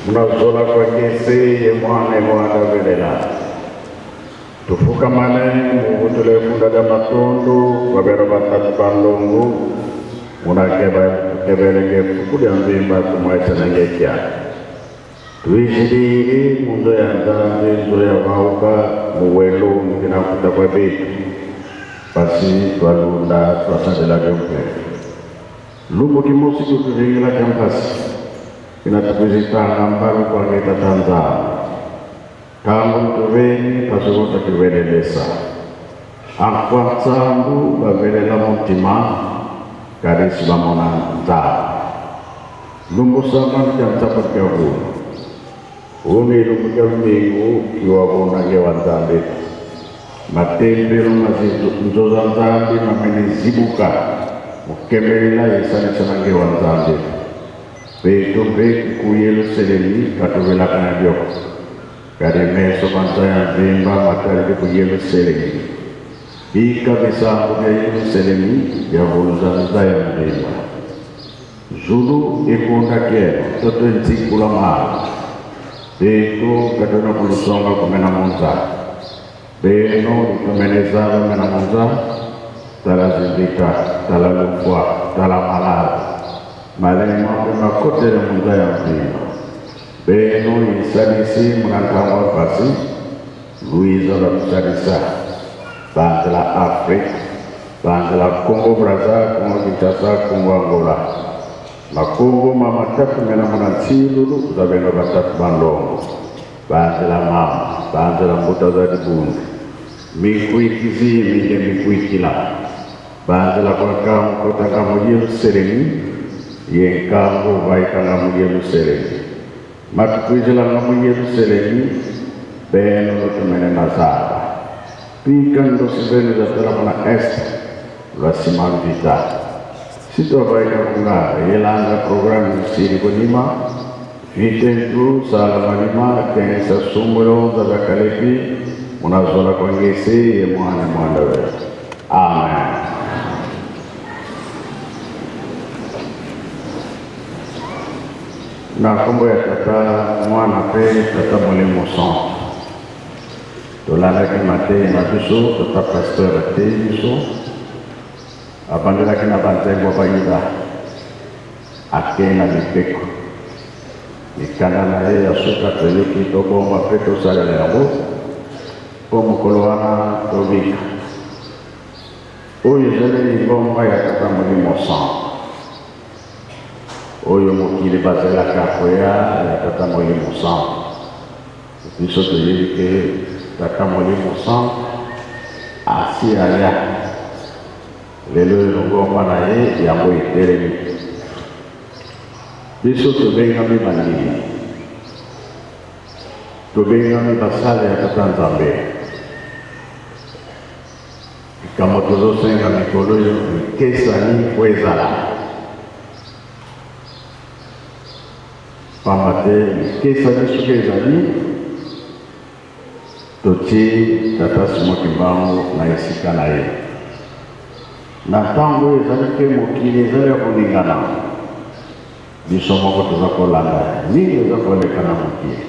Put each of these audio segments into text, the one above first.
Munazola kwa kesi ye mwana mwana velela tufukamane muvutule funda lya matundu babeno batatu bandungu munakeba kebeleke fuku lya nzimba tumwaesenengekya tuishilili munzo ya nzambi nzo ya mauka muwelu mukinakuta kwa bitu pasi twalunda twasalela lyompe lumbu kimosi kutuvingila kyampasi kinatukuzitanga mbalu kwangeta tanzana tangu ntuveni pasikuta kivelelesa akwa tsambu bavelela mutima kalisi bamona nzala lumbu samba kyantsapa kyavula uni lumbu kya lumingu kiwavuna ngewa nzambi matembelo nzoza nzambi mamene zibuka mukemelela yesanisana ngewa nzambi betu mpe ku Yelusalemi katuvelaka na dyoko kadi meso manza ya nzimba matalile ku Yelusalemi bika bisambu bya Yelusalemi byavunza nza ya nzimba zulu ikunda keno toto ntsikula mala betu katona kulusonga kumena munza beno litumeneza bamena munza tala zindika tala lufwa tala malala malema mpe makotele munza ya nzimba beno isalisi munantangwa pasi luiza lwakusalisa banzela Afrique, banzela Congo Brazza, Congo Kinshasa, Congo Angola, makongo ma matatu mena muna nsilulu za beno batatu bandongo banzela mama banzela mbuta za dibundu mikwikizi minge mikwikila banzela kwa nkangu kotanga mu Yerusalemu ye nkangu vaikanga mu Yerusalemu matukwizilanga mu Yerusalemu beno lutumene mazaba pika ndosi benu zatala muna est lwasima mvita sitwavaika kunga yelanga programu sili kunima vitentu sala malima kensa sumulonza vakalepi munazola kwa ngesi ye mwana mwana wetu amen. Na nkombo ya Tata, Mwana mpe Tata Molimo Santu. Tolandaki mateyi na biso, tata pasteur ateyi biso, abandelaki na banzembo bayuda, akei na mibeko. Mikanda na ye ya suka toyoki tobomba mpe tosalela yango mpo mokolo wana tobika. Oyo ezali lingomba ya Tata Molimo Santu. Oyo mokili bazelaka koya ya Tata Molimo Santu. Biso toyebi ke Tata Molimo Santu asi aya. Lelo lingomba na ye yango etelemi. Biso tobengami bandimi, tobengami basali ya Tata Nzambe. Likambo tozosenga mikolo oyo ekesani mpo ezala pamba te likesani soki ezali totie tata Simon Kimbangu na esika na ye. Na ntango oyo ezali mpe mokili ezali ya koningana, biso moko toza kolanda nini eza koleka na mokili.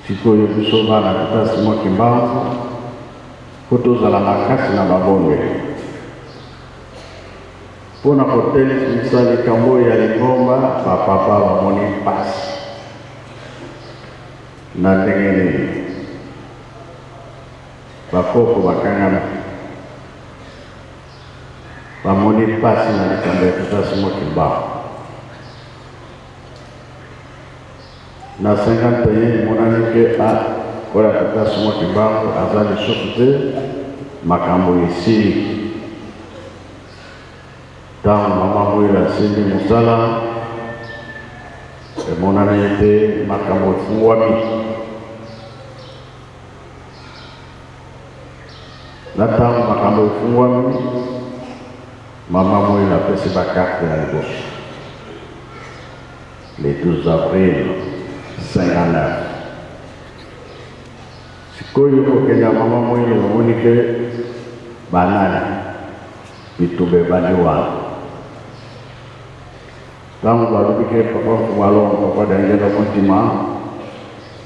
Sikoyo biso bana tata Simon Kimbangu mpo tozala makasi na mabondeli mpo na kotelemisa likambo ya lingomba, bapapa bamoni mpasi na ndenge nini? Bakoko bakangami bamoni mpasi na likambo ya tata Simon Kimbangu. Na 51 emonani ke a oyo tata Simon Kimbangu aza lisusu te, makambo esili. Ntango mama Mwila asimbi mosala, emonani ete makambo efungwami. Na ntango makambo efungwami, mama Mwila apesi bakarte ya liboso le 12 avril 59. Sikoyo kokende ya mama Mwila omoni ke banani bitumba ebandi wana. Ntango balobi ke papa Mfumu Alongo, papa Daniel Motima,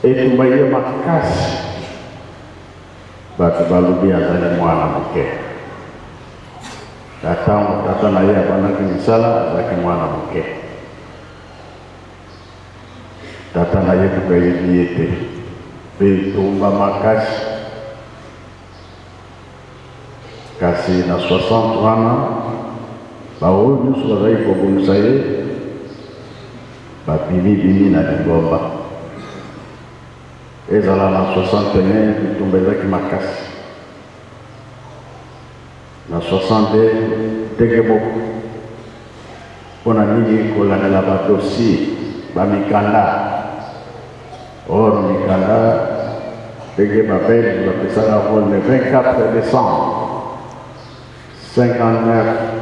etumba ye makasi, bato balobi azali mwana moke. Na ntango tata na ye abandaki misala, azalaki mwana moke. Tata na ye kutu ayebi ye te, mpe etumba makasi. Kasi na 60 wana, baoyo nyonso bazalaki kobundisa ye babimibimi na lingomba. Ezala na 61 bitumba ezalaki makasi, na 62 ndenge moko. Mpo na nini kolandela ba dossier, ba mikanda? Or mikanda ndenge ba Belge bapesaka yango le 24 décembre 59,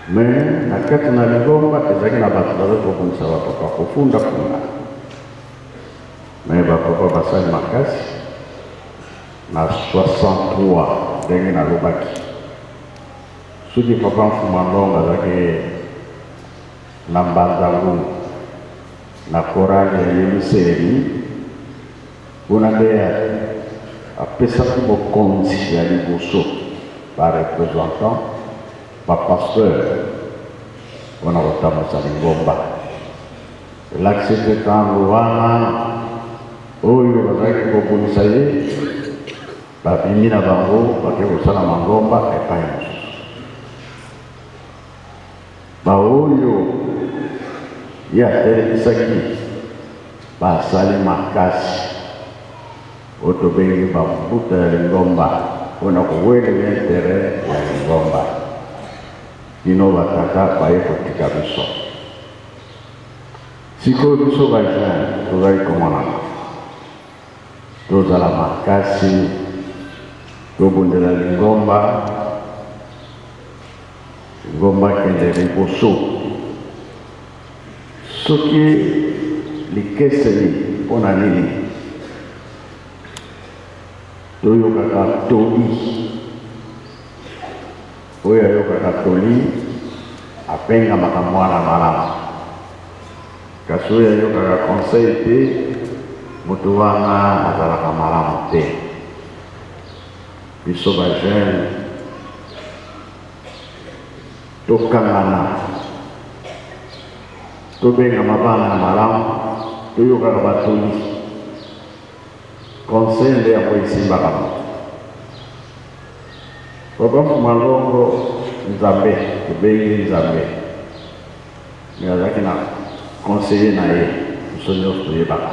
mais na kati na lingomba ezalaki na bato bazali kobundisa bapapa, kofundafunda, mais bapapa basali makasi na 63 ndenge nalobaki. Soki papa Mfuma Ndongo azalaki na Mbanza Ngungu na chorale ya Yelusalemi, kuna nde apesaki bokonzi ya liboso ba representant ba pasteur mpona kotambusa lingomba. Elakisi ete ntango wana oyo bazalaki kobundisa ye babimi na bango bake kosala mangomba epai mosusu. Baoyo ye atelemisaki basali makasi, oyo tobengi bambuta ya lingomba, mpo na kowelela interet ya lingomba, kino batata baye kotika biso. Sikoyo biso ba jeune tozali komonana, tozala makasi, tobundela lingomba, lingomba kende liboso. Soki likeseni mpo na nini toyokaka toli, oyo ayokaka toli abengamaka mwana malamu, kasi oyo ayokaka conseil te, moto wana azalaka malamu te. Biso ba jeune tokangana, tobengama bana ya malamu, toyokaka batoli, conseil nde yango esimbaka moto. Papa Mfuma Longo, Nzambe, tobengi Nzambe, me azalaki na conseiller na ye, biso nyonso toyebaka.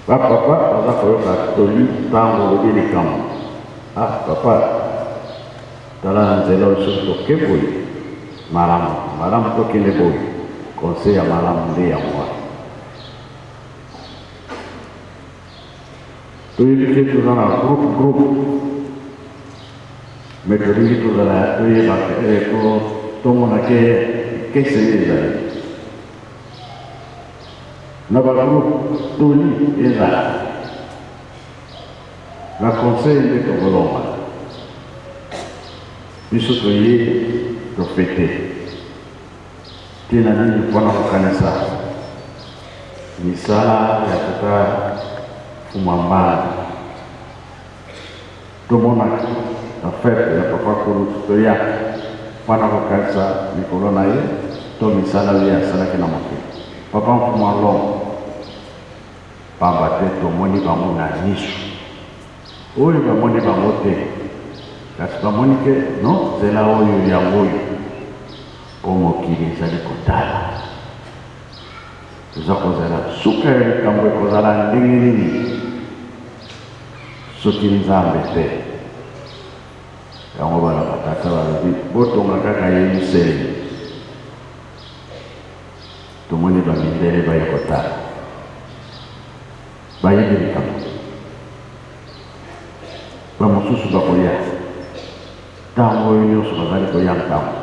Ba papa baza koyoka toli ntango olobi likambo. Ah papa, tala na nzela oyo, soki toke boye malamu, malamu tokende boye, conseil ya malamu nde yango wana. Toyebi te toza na groupe groupe, mais tolingi tozala toyeba tomona ke ekeseni ezali na ba groupe, toli ezala na conseil nde tokolonga. Biso toye tofete ntina nini? Mpona kokanisa misala ya tata Fuma Mbanda. Tomonaka na fete ya papa Kulutu, toya mpona kokanisa mikolo na ye to misala oyo ye asalaki na mokili, papa Mfumu Alongo, pamba te tomoni bango na miso. Oyo bamoni bango te, kasi bamoni ke no nzela oyo yango oyo, mpo mokili ezali kotala. Toza kozala suka ya likambo ekozala ndenge nini soki Nzambe te? Yango bana batata balobi botonga kaka Yelusalemi. Tomoni bamindele baye kotala, bayebi likambo, bamosusu bakoya ntango oyo nyonso bazali koya ntango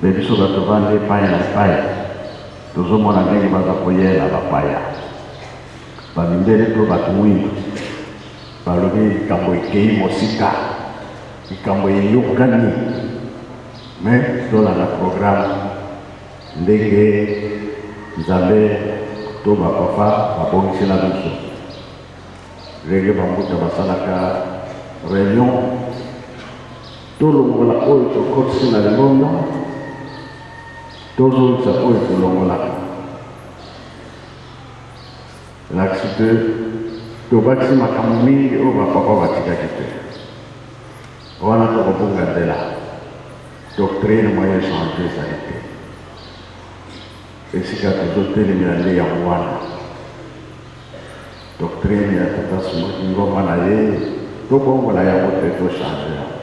me biso bato vandi epai na epai, tozomona ndenge baza koyela bapaya, bamindele to bato mwindu. Balobi likambo ekei mosika, likambo eyokani. Mais tolanda programme ndenge Nzambe to ba papa babongisela biso. Ndenge bambuta basalaka reunion, tolongola oyo tokotisi na lingomba, tozongisa oyo tolongolaka. Elakisi te tobakisi makambo mingi oyo bapapa batikaki te. Wana tokobunga nzela. Doctrine moyen changer ezali te. Esika tozotelemela nde yango wana. Doctrine ya Tata Simon Kimbangu na ye tobongola yango te, tochange yango.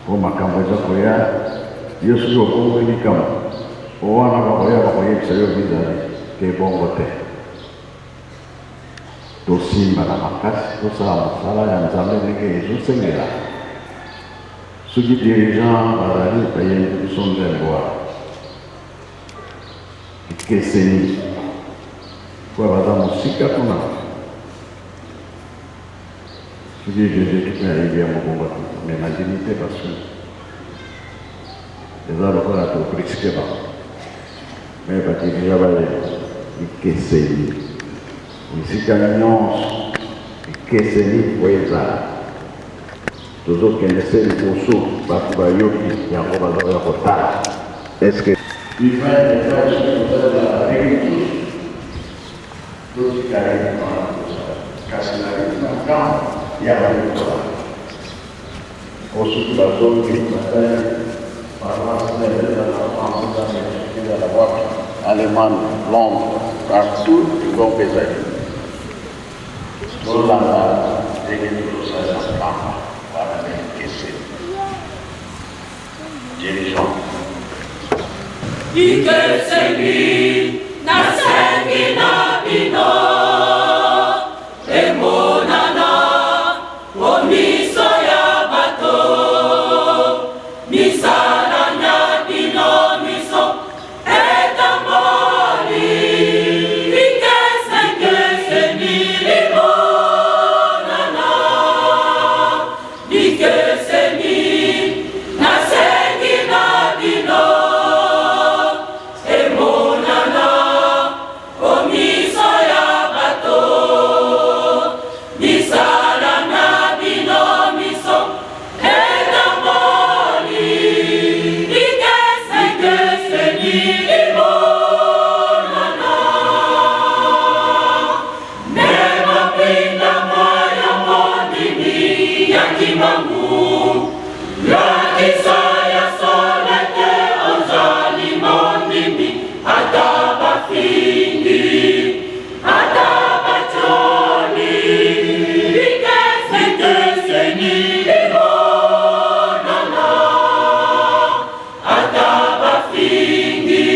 Mpo makambo eza koya, yo soki obongoli likambo wana, bakoya bakoyebisa yo vis-à-vis ke bongo te. Tosimba na makasi, tosala mosala ya Nzambe ndenge ezosengela. Soki dirigeant bazali bayembi biso nzembo wana ekeseni, po baza mosika kuna. Soki Jésus mpe ayebi yango bongo te, mais nandimi te, parce que eza lokola tobrusquer bango. Mais badirigeants baye ekeseni esika nyonso, ekeseni po ezala tozokende se liboso. Bato bayoki yango, bazoya kotala est-ce divin soki tozalela ndenge mosusu, totika ye wana tosala, kasi na rythme ngambo ya bayekola. Po soki bazongi, batali paroisse na eza na France, eza na Belgique, eza na wapi, Allemagne, Londres, partout lingomba ezali. Tolanda ndenge tozosalela Nkamba wana nde ekeseni. Dirigeant. Ikeseni nasengi na bino emonana omiso ya bato, misala na bino miso etamboli ikesenkeseni limonana. Ikeseni nasengi na bino emonana omiso ya bato, misala na bino miso etamboli ikesenkeseni limonana. Mema pinda ya mondimi ya Kimbangu, lakisa ya solo ete ozali mondimi, ata bafingi, ata batioli. Bikeseni limonana, ata bafingi.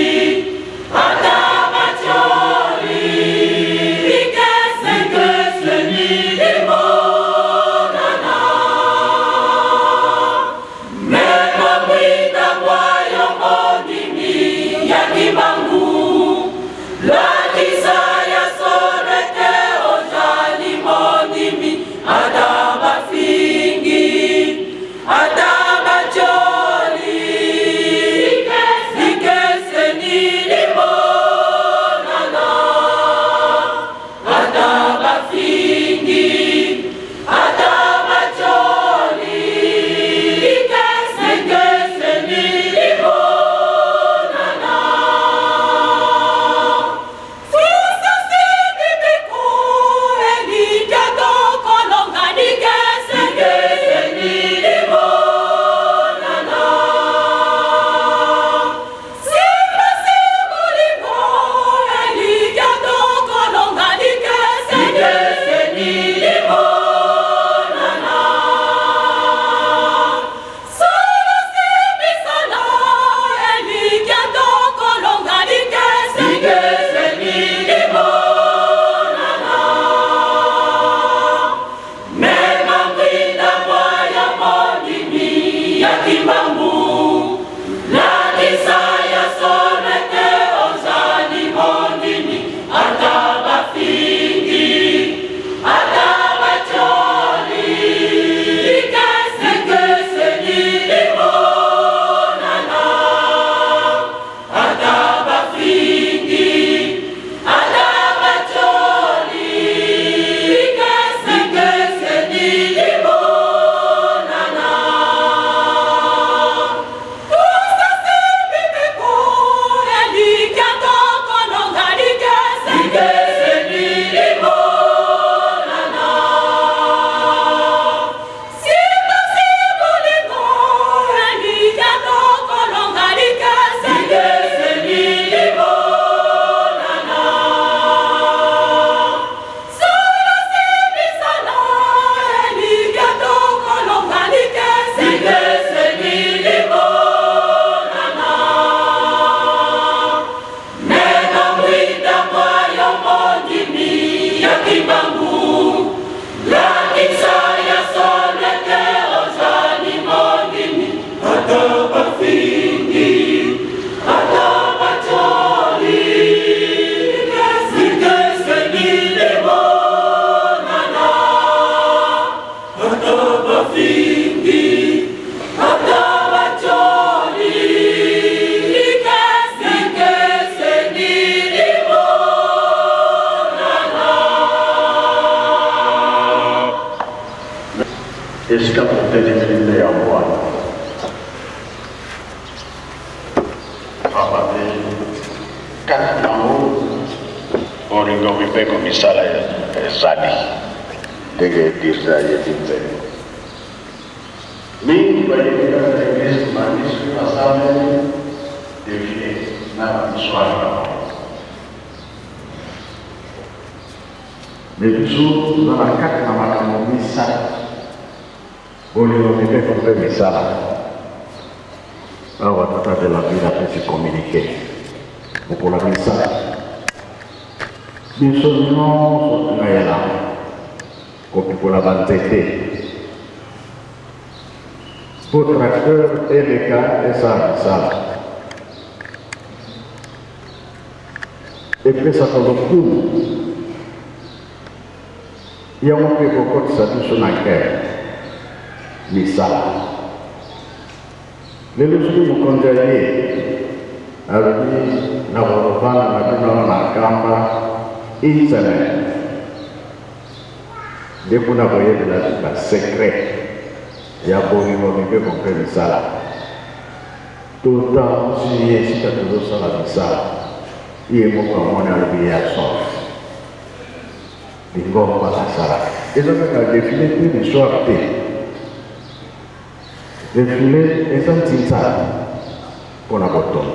Esika totelemeli nde yango wana. Pamba te kati na yango bolingo, mibeko, misala ezali. Ndenge Tirza ayebi nzembo. Mingi bayebi kaka na eglise kimbanguiste soki basambeli defile na ba miswali na bango. Mais biso toza na kati na makambo misato, bolingo, mibeko mpe misala. Awa tata de la ville apesi communiqué mokolo ya misato, biso nyonso toyela kopikola banzete mpo tracteur eleka esala misala. Epesaka lokumu, yango mpe ekokotisa biso na nkembo. Misala. Lelo soki mokonzi aye, alobi na kovanda na bino na Nkamba une semaine, nde kuna koyebela ba secret ya bolingo, mibeko mpe misala. Totambusi ye esika tozosala misala, ye moko amoni, alobi ye asolo lingomba asalaka. Eza kaka defile te, l'histoire te. Defile eza ntinza mpona botongi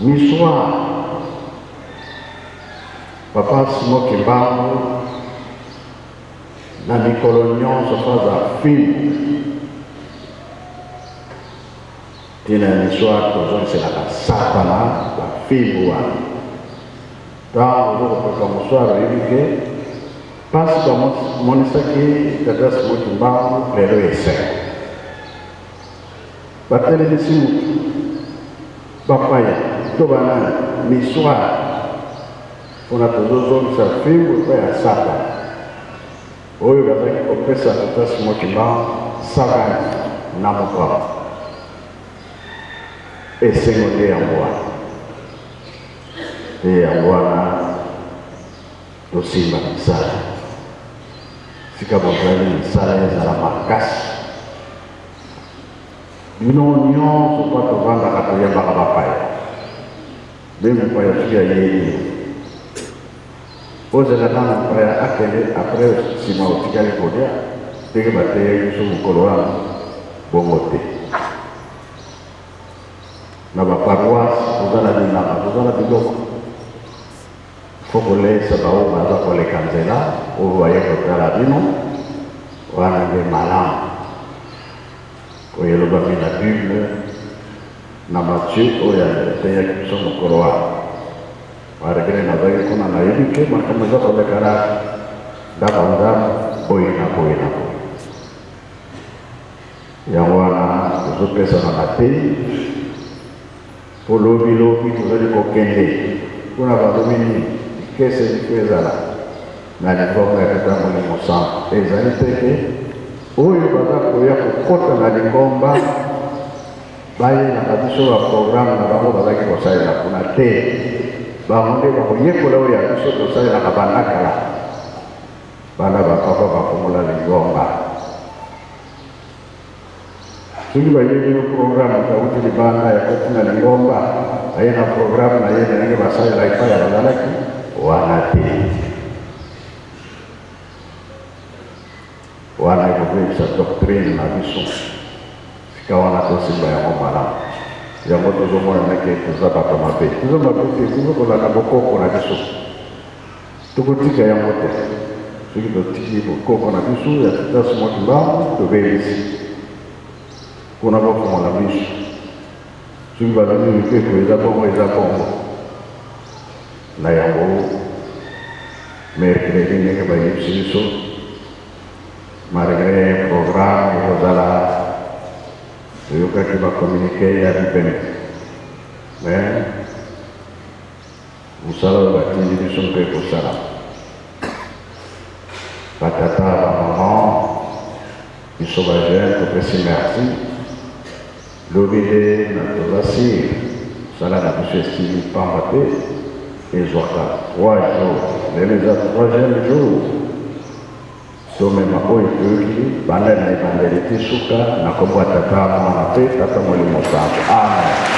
missoir. Papa Simon Kimbangu na mikolo nyonso faza film. Ntina ya miswar, tozongiselaka Satana bafimbu wana. Ntango ozo kopeka moswar, oyebi ke mpasi bamonisaki tata Simon Kimbangu, lelo esengo. Batelemisi motu, bapaya to banani, miswar mpona tozozongisa fimbu epai ya Satana oyo bazalaki kopesa tata Simon Kimbangu savant na mokolo. Esengo nde yango wana, mpe yango wana tosimba misala. Sika bozali, misala ezala makasi. Bino nyonso mpo tovandaka, toyambaka bapaya. Nde mopaya soki ayei yo, ozela nano mopaya akende, après nsima otikali kolia ndenge bateyaki biso mokolo wana? Bongo te. Na baparoisse toza na bilanga, toza na biloko, fo kolesa baoyo baza koleka nzela, oyo baye kotala bino. Wana nde malamu. Oyo elobami na Bible na Matthieu oyo ateyaki biso mokolo wana, malgré nazalaki kuna, nayebi ke makambo eza koleka na ndako ya Nzambe boye na boye na boye. Yango wana tozopesana mateyi mpo lobilobi tozali kokende kuna. Balobi nini? Ekeseni mpo ezala na lingomba ya Tata Molimo Santu. Ezali te ke oyo baza koya kokɔta na lingomba bayelaka biso baprogramme na bango bazalaki kosalela kuna te. Bango nde bakoyekola oyo ya biso tosalelaka banda kala, banda bapapa bafongola lingomba. Soki bayebi yo programme, auti libanda ya koti na lingomba, aye na programme na ye na ndenge basalela epai ya bazalaki wana te, wana ekobebisa doctrine na biso. Sika wana tosimba yango malamu. Yango tozomona ndenge toza bato mabe. Toza mabe te, toza kolanda bokoko na biso. Tokotika yango te. Soki totiki bokoko na biso ya tata Simon Kimbangu, tobebisi. Mpona bafongola miso, soki balobi mibeko eza bongo, eza bongo. Na yango mercredi, ndenge bayebisi biso, malgré programme ekozala, toyokaki bacommuniqué ya bipene, mais mosala oyo batindi biso mpe kosala. Batata, bamama, biso bajeune topesi merci. Lobi nde na toza sûr mosala na biso esili, pamba te ezwaka 3 jours, lelo eza troisième jour. Tomema oyo toyoki banda na ebandeli ti suka na kombo ya Tata, Mwana mpe Tata Molimo Santu. Amen.